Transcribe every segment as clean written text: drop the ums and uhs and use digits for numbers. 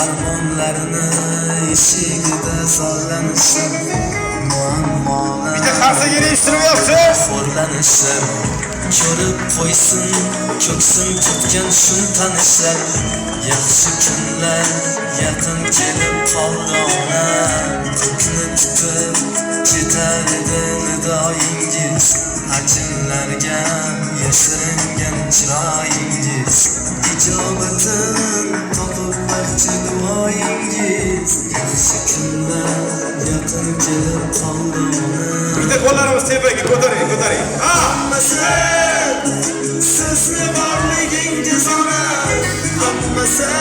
Armonlarni eshigida zorlanishim, muammolar Bitta qarsagini eshitilyapti. xo'rlanishim. Ko'rib qo'ysin ko'ksim tutgan shum tanishlar. Yaxshi kunlar yaqin kelib qoldi ona. Ko'kni tutib ketar edi nidoyingiz. Ajinlarga yashiringan chiroyingiz. Ijobatin topib barcha duoyingiz. Yaxshi kunlar yaqin kelib qoldi ona. Bitta qo'llarimiz tepaga ko'taring, ko'taring. Ha! Hammasi sizni borligingiz ona. Hammasi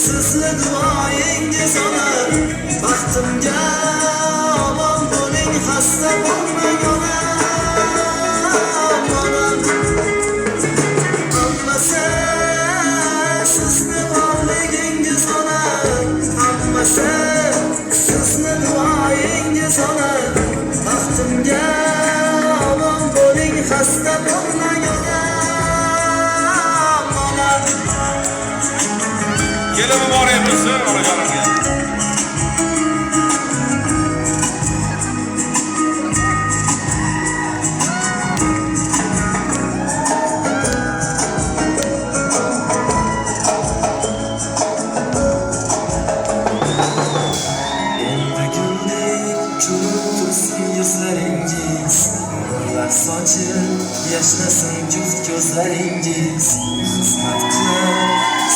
sizni duoyingiz ona. Baxtimga omon bo'ling, xasta bo'lmang ona. Onam. Hammasi sizni borligingiz ona. Hammasi sizni duoyingiz ona. Baxtimga omon bo'ling, xasta bo'lmang onam, onam. Kelin muborak bo'lsin, onajonimga. Endi guldek kulib tursin yuzlaringiz. Nurlar sochib yashnasin juft ko'zlaringiz. Xizmat qilib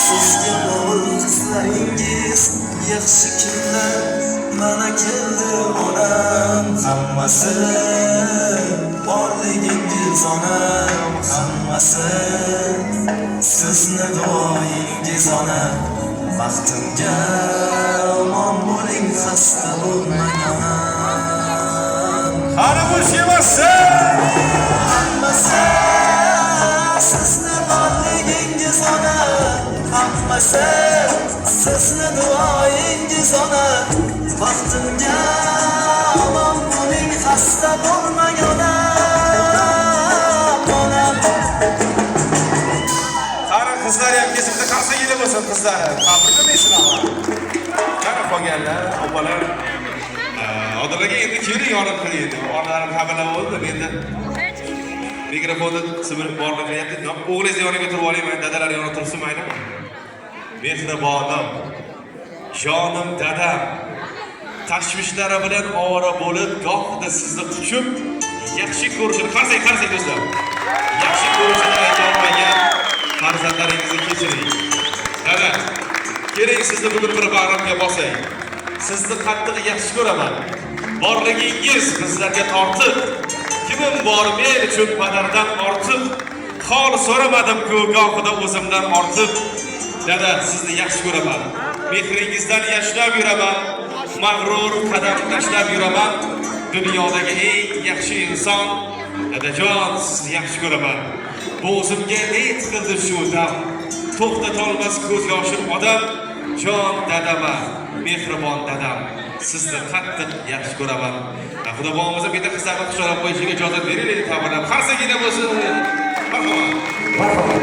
sizga o'g'il qizlaringiz. Yaxshi kunlar mana keldi onam. Hammasi borligingiz onam. Hammasi sizni duoyingiz ona. Baxtimga omon bo'ling, xasta bo'lmang onam. Qani bu shevasi? Hammasi sizni borligingiz ona. Hammasi sizni duoyingiz ona. Baxtimga omon bo'ling, xasta bo'lmang onam, onam. Qani qizlar ham kelsin, bitta qarsagini bo'lsin qizlar. Tabriklaysizlarmi? Qani qolganlar, opalar. Odil aka, endi keling, yordam qiling endi. Onalarim tabriklab bo'ldi, endi mikrofonni simirib borlik qilyapti. O'g'lingizni yoniga turib oling, mayli, dadalar yonida tursin, maylimi? Mehribonim, jonim dadam, tashvishlari bilan ovora bo'lib, gohida sizni quchib, yaxshi ko'rishini, qarsak, qarsak do'stlar. Yaxshi ko'rishini aytolmagan farzandlaringizni kechiring. Dada, keling sizni bugun bir bag'rimga bosay. Sizni qattiq yaxshi ko'raman. Borligingiz bizlarga tortiq. Kimim bor men uchun padardan ortiq? Hol so'ramadim-ku gohida o'zimdan ortiq. Dada, sizni yaxshi ko'raman. Mehringizdan yashnab yuraman. Mag'rur qadam tashlab yuraman. Dunyodagi eng yaxshi inson dadajon, sizni yaxshi ko'raman. Bo'g'zimga ne tiqildi shu dam. To'xtatolmas ko'z yoshim odam. Jon dadama, mehribon dadam, sizni qattiq yaxshi ko'raman. Xudo bo'lmasa bitta qizlarni quchoqlab qo'yishiga ijozat bering, tabriklab. Qarsakina bo'lsin. Marhamat. Marhamat.